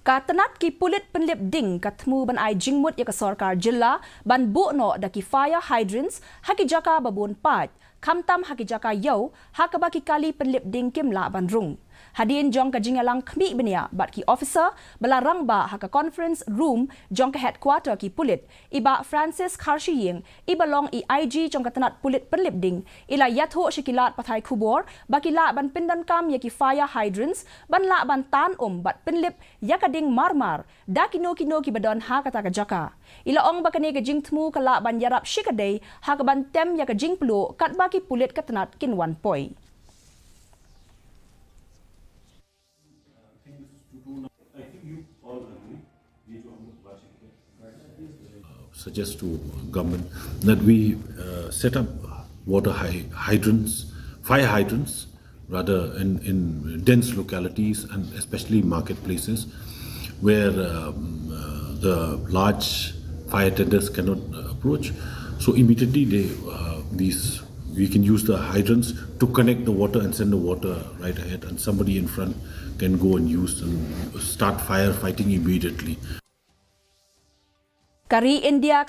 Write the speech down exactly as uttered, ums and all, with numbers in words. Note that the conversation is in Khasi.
Ka tnat ki pulit pynlip ding ka thmu ban ai jingmut ïa ka sorkar jylla ban buh noh da ki fire hydrants ha ki jaka ba bun paid, khamtam ha ki jaka ïew, ha kaba ki kali pynlip ding kim lah ban rung. Hadien jong ka jingïalang khmih bniah bad ki officer ba la rangbah ha ka conference room jong ka headquarter ki pulit, i Bah Francis Kharshiing, i ba long i I G jong ka tnat pulit pynlip ding, i la ïathuh sha ki lad pathai khubor ba ki lah ban pyndonkam ïa ki fire hydrants ban lah ban tan um bad pynlip ïa ka ding mar mar da kino kino ki ba don ha kata ka jaka. I la ong ba kane ka jingthmu ka lah ban ïarap shikatdei ha kaban tem ïa ka jingpluh katba ki pulit ka tnat kin wan poi. Suggest to government that we uh, set up water hy- hydrants, fire hydrants, rather in, in dense localities and especially marketplaces where um, uh, the large fire tenders cannot uh, approach. So immediately they uh, these we can use the hydrants to connect the water and send the water right ahead, and somebody in front can go and use and start firefighting immediately. Ka ri India